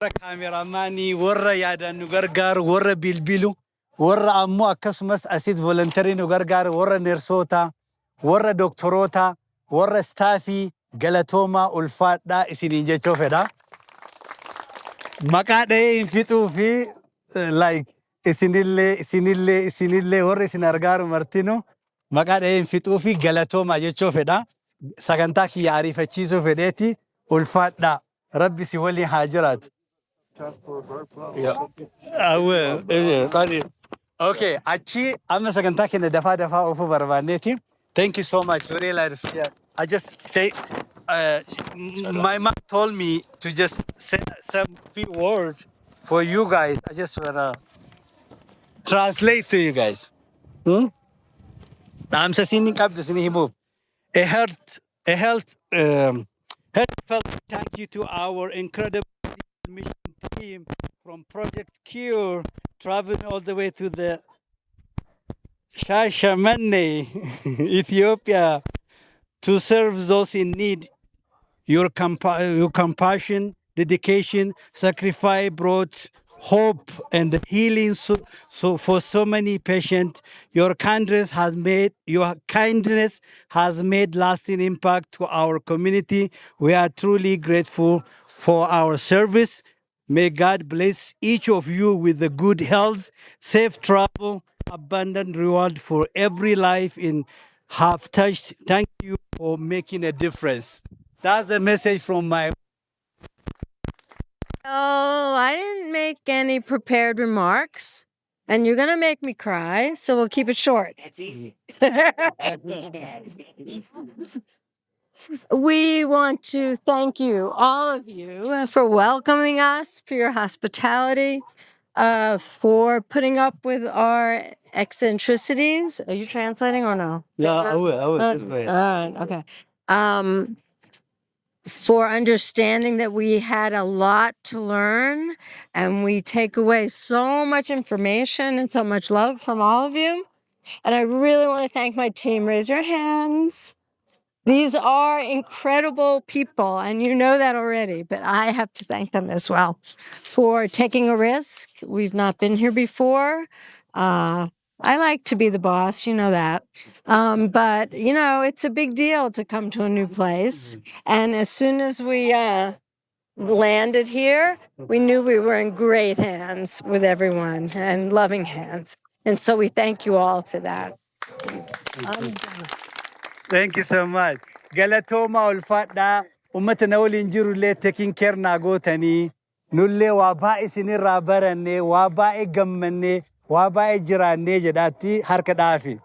Warra cameraman, warra yaadaan nu gargaaru, warra bilbilu, warra ammoo akkasumas asit volunteer nu gargaaru, warra nurse-oota, warra doktoroota, warra staff, galatoomaa, ulfaadhaa isiniin jechuu fedha. Maqaa dhahee hin fixuu fi like isinillee, isinillee, isinillee, warra isin argaaru martinu maqaa dhahee hin fixuu fi galatoomaa jechuu fedha. Sagantaa kiyya ariifachiisuu fedheeti, ulfaadhaa. Rabbi si waliin haa jiraatu. Yeah. I will. Yeah. Okay, achi amma sagantaa keenya dafaa dafaa oofuu barbaanneeti. Thank you so much. Really, yeah. I just take, my mom told me to just say some few words for you guys. I just wanna translate to you guys. Dhaamsa isin qabdu isin himuuf. A heartfelt thank you to our incredible mission team from Project Cure, traveling all the way to the Shashamane, Ethiopia, to serve those in need. Your compassion, dedication, sacrifice brought hope and healing so for so many patients. Your kindness has made lasting impact to our community. We are truly grateful for our service. May God bless each of you with the good health, safe travel, abundant reward for every life in have touched. Thank you for making a difference. That's the message from my Oh, I didn't make any prepared remarks, and you're going to make me cry, so we'll keep it short. That's easy. We want to thank you, all of you, for welcoming us, for your hospitality, for putting up with our eccentricities. Are you translating or no? Yeah, I will. I will. Just go ahead. All right, okay. For understanding that we had a lot to learn and we take away so much information and so much love from all of you. And I really want to thank my team. Raise your hands. These are incredible people, and you know that already, but I have to thank them as well for taking a risk. We've not been here before. I like to be the boss, you know that. But it's a big deal to come to a new place. And as soon as we landed here, we knew we were in great hands with everyone and loving hands. And so we thank you all for that. I'm done. Thank you so much. Galatooma, ulfaadhaa. Uummata na waliin jirullee taking care naa gootanii nullee waa baay'ee isinirraa barannee, waa baay'ee gammannee, waa baay'ee jiraannee jedhaatti harka dhaafi.